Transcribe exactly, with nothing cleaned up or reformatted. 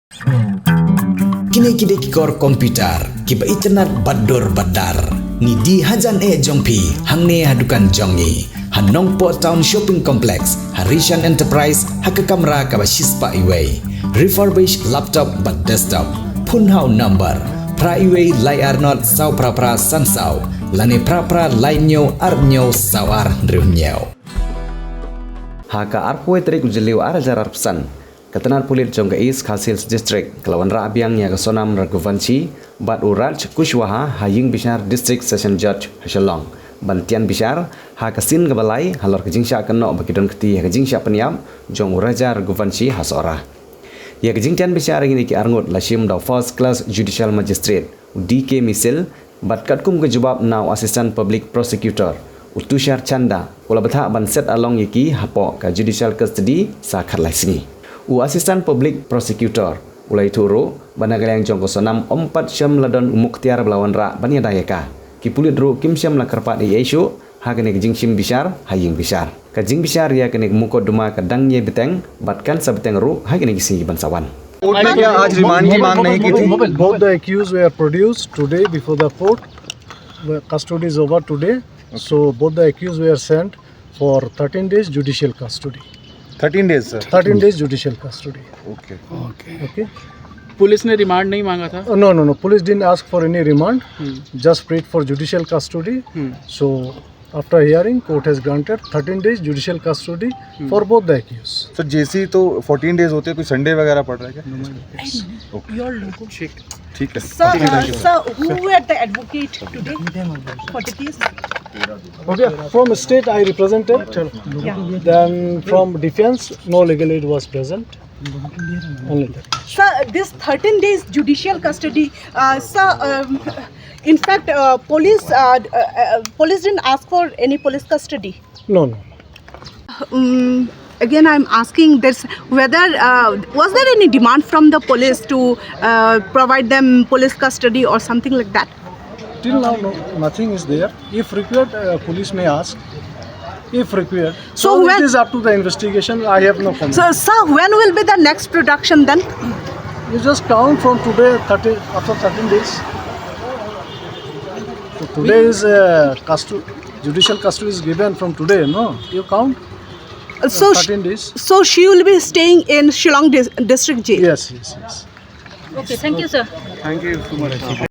Kine ki dei ki kor computer kiba itynnad bad dur bad dar. Ngi die hajan eh jong phi hangne ha dukan jong ngi ha Nongpoh Town Shopping Complex, ha Rishan Enterprise, ha ka kamra kaba shispah iwei. Refurbish laptop bad desktop. Phone ha u number phra iwei lai ar not saw phra phra san saw lane phra phra lai hynñiew ar hynñiew saw ar hynriew hynñiew. Ha ka arphew tarik u Jylliew ar hajar arphew san, ka tnad pulit jong ka East Khasi Hills District ka la wanrah biang ïa ka Sonam Raghuvanshi bad u Raj Kushwaha ha ïing bishar District Session Judge ha Shillong ban tian bishar ha ka sien kaba lai halor ka jingshah kynnoh ba ki don kti ha ka jingshah pynïap jong u Raja Raghuvanshi ha Sohra. Ïa ka jingtian bishar ïa kine ki arngut la shim da u First Class Judicial Magistrate, u D K Misil, bad katkum ka jubab na u Assistant Public Prosecutor, u Tushar Chanda, u la bthah ban set along ïa ki hapoh ka judicial custody sa khatlai sngi. U Assistant Public Prosecutor u la ïathuh ruh ba na ka liang jong ka Sonam ym pat shym la don u muktiar ba la wanrah ban ïada ïa ka. Ki pulit ruh kim shym la kyrpad ei ei shuh ha kane ka jingshim bishar ha ïing bishar. Ka jingbishar ïa kane ka mukotduma ka dang ñiewbteng bad kan sa bteng ruh ha kine ki sngi ban sa wan. Court ने क्या आज रिमांड की मांग नहीं की थी? Both the accused were produced today before the court. The custody is over today. So both the accused were sent for thirteen days judicial custody. Thirteen days sir. Thirteen days judicial custody. Okay. Okay. Police ने रिमांड नहीं मांगा था? No, no, no. Police didn't ask for any remand. Just prayed for judicial custody. So after hearing, court has granted thirteen days judicial custody for both the accused. Sir, JC तो fourteen days होते हैं, कोई संडे वगैरह पड़ रहा है क्या? Your logo. ठीक है। Sir, uh, sir, who were the advocate today for the case? Okay, from state I represented. Yeah. Then from defense, no legal aid was present. Only that. Sir, this thirteen days judicial custody, uh, sir, um, in fact, uh, police, uh, uh, uh, police didn't ask for any police custody. No, no. Um, again, I'm asking this, whether, uh, was there any demand from the police to, uh, provide them police custody or something like that? Till now, no, nothing is there. If required, uh, police may ask. If required. So so when it is up to the investigation. I have no comment. So, sir, when will be the next production then? You just count from today, thirty, after thirteen days. So today is, uh, custo-, judicial custody is given from today, no? You count? Uh, so sh- thirteen days. So she will be staying in Shillong dis- district jail? Yes, yes, yes. Okay, thank you, sir. Thank you so much.